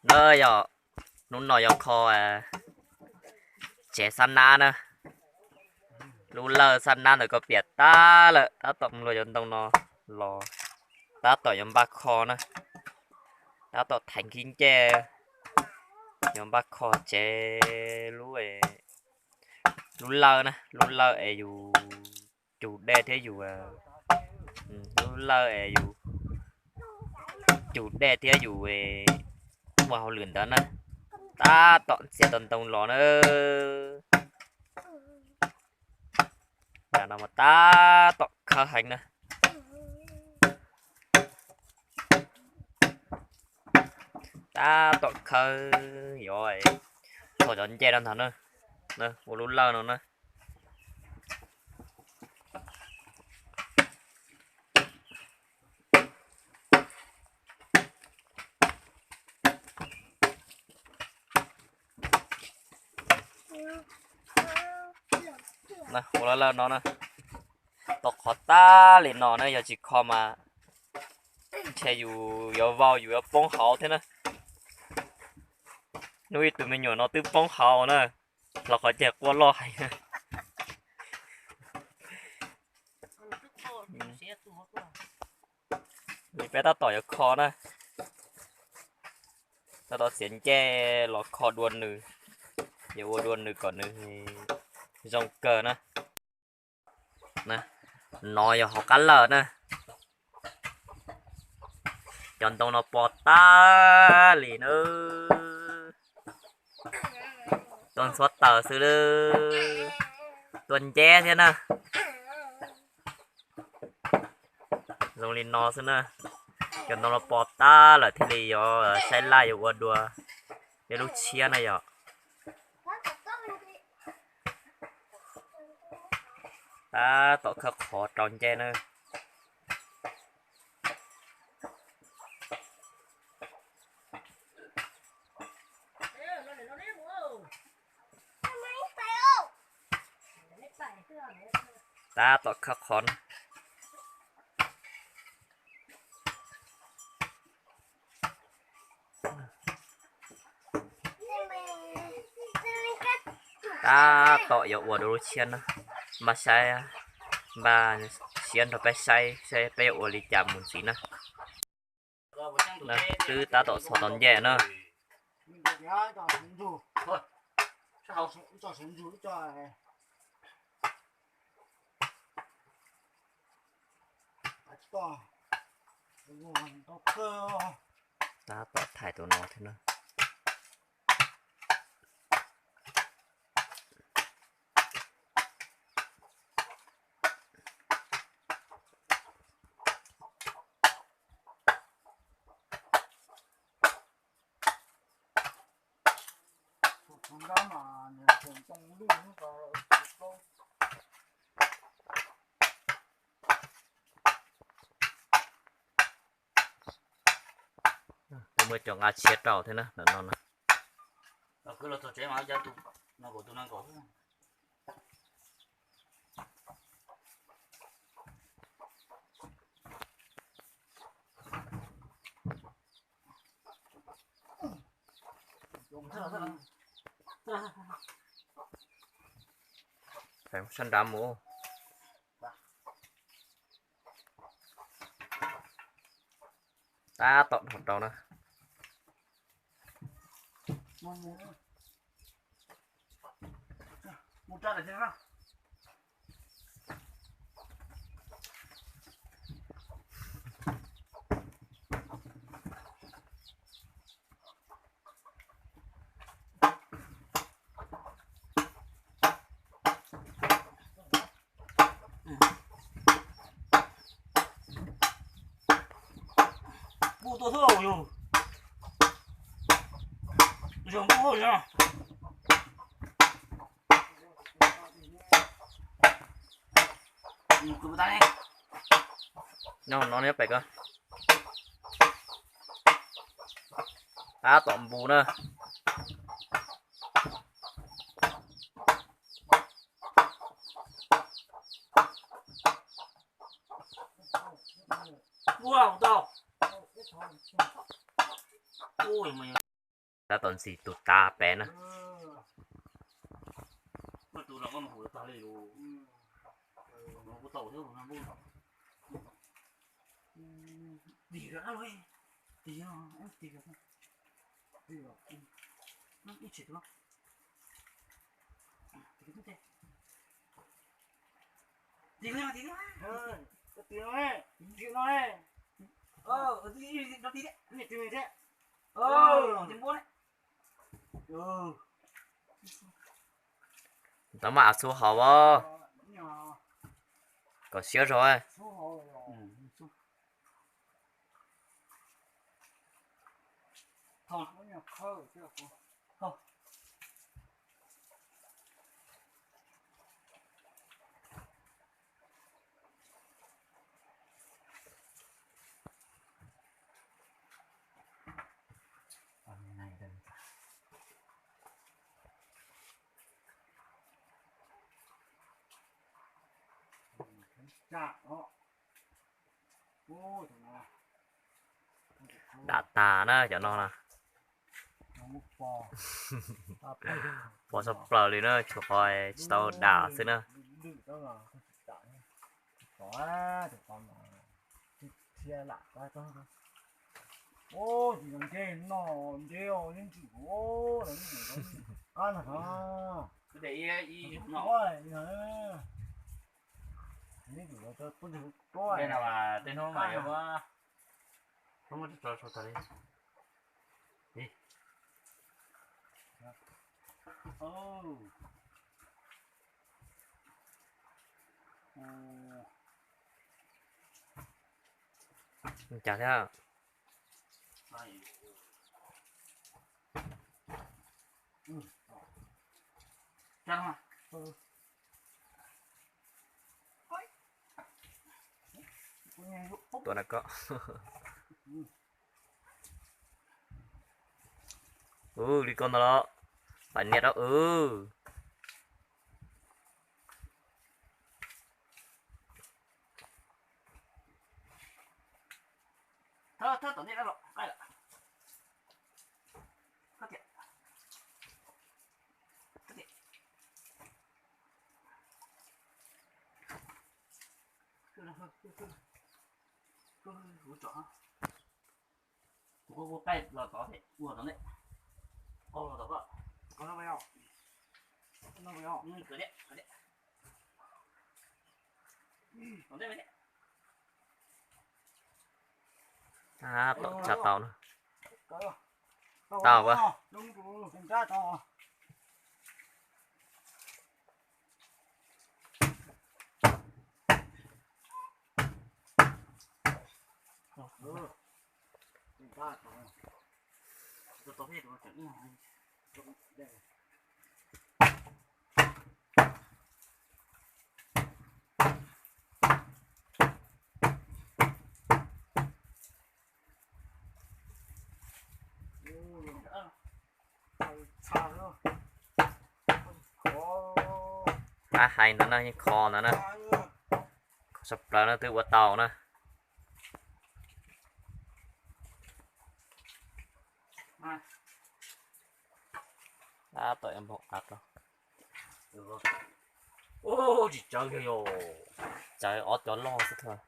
Na yog, hnub no yuav kho tsev xab nab na. Lub lawj xab nab ntawm ko piam tag lawm, tab tom mus luag cov ntoo no los, tab tom yuav npaj kho na. Tab tom thaiv khib ncej, yuav npaj kho tsev lub, lub lawj na, lub lawj es yus cug dej thiab yus, lub lawj es yus cug dej thiab yus ua hauj lwm ntawd na. Tab tom txiav tau ntoo los na. Tab tom khawb heev na. Tab tom khawb, yuav kho cov ncej rau ntawd na, ua lub lawj no na. Ua lub lawj no na, tau qhov tag li no na, yog tsis kho mas ntshe yus yuav vau yus yuav poob hauv thiab na. Hnub ib tug me nyuam no twb poob hauv na, los qhov ceg quaj loj heev. Peb tab tom yuav kho na, tab tom txiav ncej los kho dua nws, yuav ua dua nws kom nws zoo kawg na. No yog hauv qab lawj na. Cov ntoo no pom tag li na. Tuaj ntxhuav taws xwb, tuaj nceb thiab na. Zoo li no xwb na. Cov ntoo no pom tag lawm thiaj li yuav saib laj yuav ua dua ib lub tshiab na yom. Tab tom khawb qhov rau ncej na. Tab tom khawb qhov na. Tab tom yuav ua dua lub tshiab na. Npaj saib, npaj siab nrog peb saib seb peb yuav ua li cas mus ntxiv na. Twb tab tom txhos tau ncej na. Tab tom thaiv tus no thiab na. Kuv muaj cov nqa tshiab rau thiab na, ntawm no na. Sab nrad mus. Tab tom dhos rau na. Nyob no nyob pem ko. Tab tom npu na. Tab tom ntxim tus tav pem na. Tau maj av xub hauv as, kom siab zog. Dam tas na cov no na. Pos tshaj plaws li na, tsuas qhov tsis tau dam xwb na. Tej hnub mas yuav muab, muab tso tso tas li. Cas thiab. Tuaj na koj. Ub, li koj ntawd los pais nias rau. Kuv qaij los tod thiab, ua tod ne. Qaij los tod koj. Tom tsa tau na. Tau a. Ab, hais ntawd na, yeej kho ntawd na. Kho tshaj plaws no twb ua tau na. Ab, tau npog av rau. Tsis tsawv li os. Tsawv ob cov loj xwb thiab.